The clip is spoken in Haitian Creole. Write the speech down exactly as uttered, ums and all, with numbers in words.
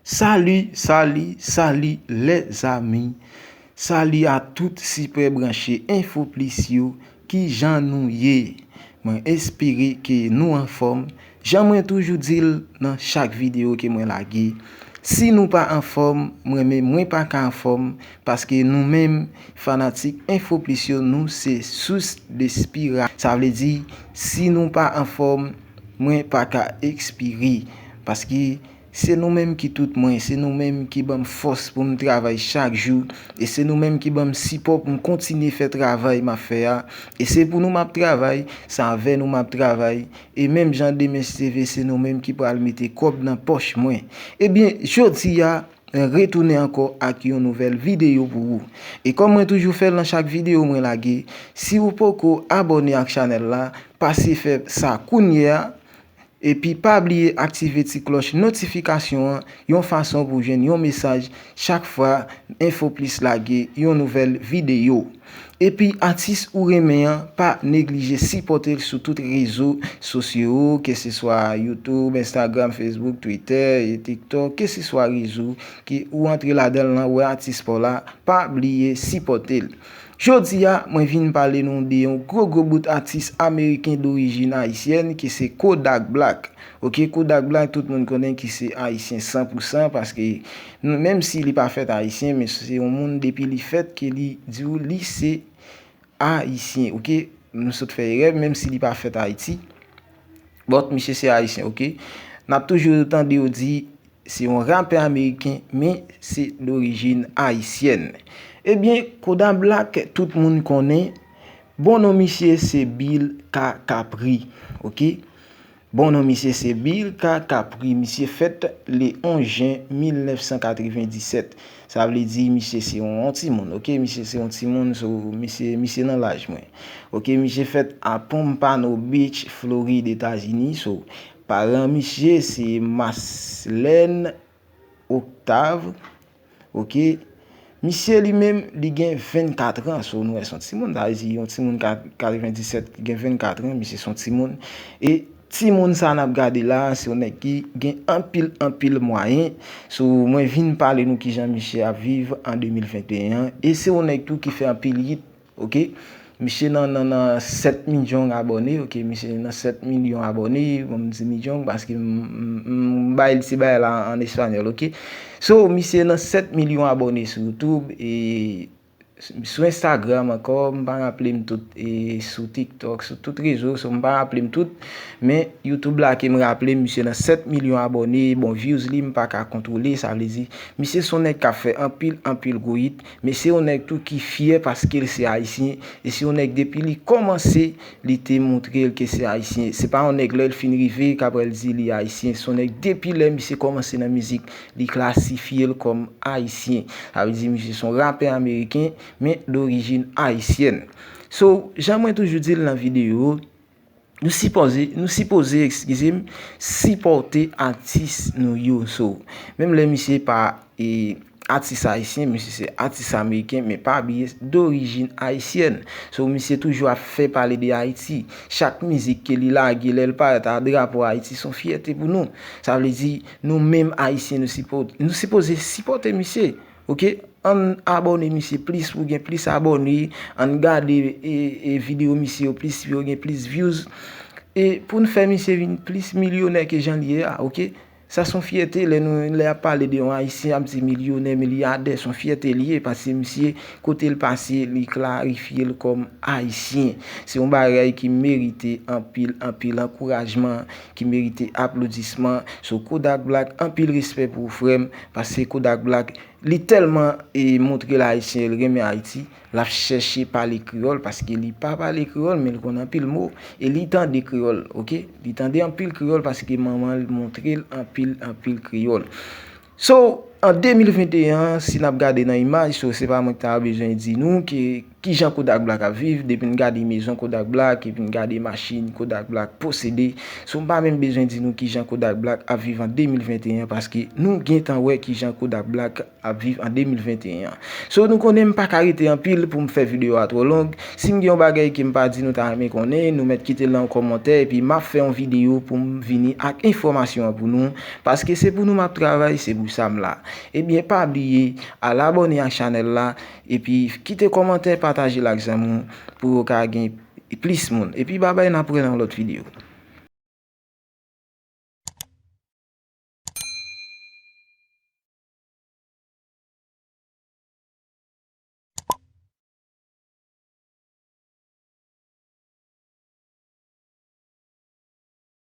Sali, sali, sali lèzami. Sali a tout sipè branche Enfo Plis yo, kijan nou ye? Mwen espere ke nou anfòm. Jan mwen toujou di l nan chak videyo ke mwen lage, si nou pa anfòm, mwen menm mwen pa ka anfòm, paske nou menm fanatik Enfo Plis yo, nou se sous de espira. Sa vle di, si nou pa anfòm, mwen pa ka ekspire. Paske se nou menm ki tout mwen, se nou menm ki ban m fòs pou m travay chak jou, e se nou menm ki ban m sipò pou m kontinye fè travay m ap fè a. E se pou nou m ap travay, se avè nou m ap travay, e menm jan demen si Dye vle, se nou menm ki pral mete kòb nan pòch mwen. Ebyen, jodi a, mwen retounen ankò ak yon nouvèl videyo pou ou. E kòm mwen toujou fè l nan chak videyo mwen lage, si ou poko abòne ak chanèl la, pase fè sa kounye a, epi pa bliye aktive ti klòch notifikasyon an, yon fason pou w jwenn yon mesaj chak fwa Enfo Plis lage yon nouvèl videyo. Epi atis ou renmen an, pa neglije sipòte l sou tout rezo sosyo, keseswa YouTube, Instagram, Facebook, Twitter, e TikTok, keseswa rezo ke ou antre ladan l lan, wè atis pa w la, pa bliye sipòte l. Jodi a, mwen vin pale nou de yon gwo gwo bout atis ameriken dorijin ayisyèn ki se Kodak Black. Oke, Kodak Black, tout moun konnen ki se ayisyen san pou san, paske nou, menm si li pa fèt ayisyen, men se yon moun depi li fèt ke li di w li se ayisyen, oke? M sot fè erè, menm si li pa fèt Ayiti. But misye se ayisyen, oke? N ap toujou tande yo di se yon rapè ameriken, men se dorijin ayisyèn. Ebyen, Kodak Black, tout moun konnen, bon non misye se Bill K. Capri, oke? Bon non misye se Bill K. Capri. Misye fèt le onz jen mil nèf san katrevenndisèt. Sa vle di misye se yon, yon timoun, oke? Misye se yon timoun, so, misye, misye nan laj mwen. Oke, misye fèt a Pompano Beach, Florid, Etazini. So, paran misye se Marlène Octave. Oke. Misye li menm, li gen vennkat an. So, nou wè se yon timoun, sa vle di yon timoun ka, katrevenndisèt ki gen vennkat an, misye se yon timoun. E timoun sa n ap gade la, se yon nèg ki gen anpil, anpil mwayen. So, mwen vin pale nou kijan misye ap viv an de mil venteyen an. E se yon nèg tou ki fè anpil hit, oke? Misye nan, nan, nan sèt milyon abòne, oke? Misye nan sèt milyon abòne, bon, m di milyon paske m, m, m bay ti bagay la an espanyòl, oke? So, misye nan sèt milyon abòne sou YouTube, e sou Instagram ankò, m pa raple m tout, e sou TikTok, sou tout rezo, so m pa raple m tout, men YouTube la ke m raple, misye nan sèt milyon abòne, bon, views li, m pa ka kontwole, sa vle di, misye se yon nèg k ap fè anpil, anpil gwo hit, men se yon nèg tou ki fyè paske l se ayisyen, e se yon nèg depi li kòmanse, li te montre l ke se ayisyen. Se pa yon nèg lè l fin rive k ap al di li ayisyen, se yon nèg depi lè misye kòmanse nan mizik, li klasifye l kòm ayisyen. Sa vle di misye se yon rapè ameriken, men dorijin ayisyèn. So, jan mwen toujou di l nan videyo, nou sipoze, nou sipoze, eskize m, sipòte atis nou yo. So, menm lè misye pa, e, atis ayisyen, misye se atis ameriken, men pa bliye dorijin ayisyèn. So, misye toujou ap fè pale de Ayiti. Chak mizik ke li lage, lè l parèt a drapo Ayiti, se yon fyète pou nou. Sa vle di, nou menm ayisyen, nou sipo-, nou sipoze sipòte misye. Oke? Ann abòne misye plis pou gen plis abòne. Ann gade, e, e, videyo misye yo plis pou yo gen plis views. E pou n fè misye vin plis milyonè ke jan li ye a, oke? Sa se yon fyète lè nou, lè y ap pale de yon ayisyen, y ap di milyonè, milyadè, se yon fyète li ye, paske misye, kote l pase, li klarifye l kòm ayisyen. Se yon bagay ki merite anpil, anpil ankourajman, ki merite aplodisman. So, Kodak Black, anpil respè pou ou, frè m, paske Kodak Black, li tèlman, e, montre l ayisyen, l renmen Ayiti, l ap chèche pale kreyòl, paske li pa pale kreyòl, men l konn anpil mo, e li tande kreyòl, oke? Li tande anpil kreyòl paske manman l montre l anpil, anpil kreyòl. So, an de mil venteyen an, si n ap gade nan imaj, so, se pa mwen ki ta bezwen di nou ke kijan Kodak Black ap viv, depi n gade mezon Kodak Black, epi n gade machin Kodak Black posede. So, m pa menm bezwen di nou kijan Kodak Black ap viv an de mil venteyen, paske nou gentan wè kijan Kodak Black ap viv an de mil venteyen an. So, nou konnen m pa ka rete anpil pou m fè videyo a twò long. Si m gen yon bagay ke m pa di nou ta renmen konnen, nou mèt kite l nan yon kòmantè, epi m ap fè yon videyo pou m vini ak enfòmasyon an pou nou, paske se pou nou m ap travay, se pou sa m la. Ebyen, pa bliye al abòne ak chanèl la, epi kite kòmantè, pataje l ak zanmi w pou yo ka gen plis moun. Epi babay, n ap wè nan lòt videyo.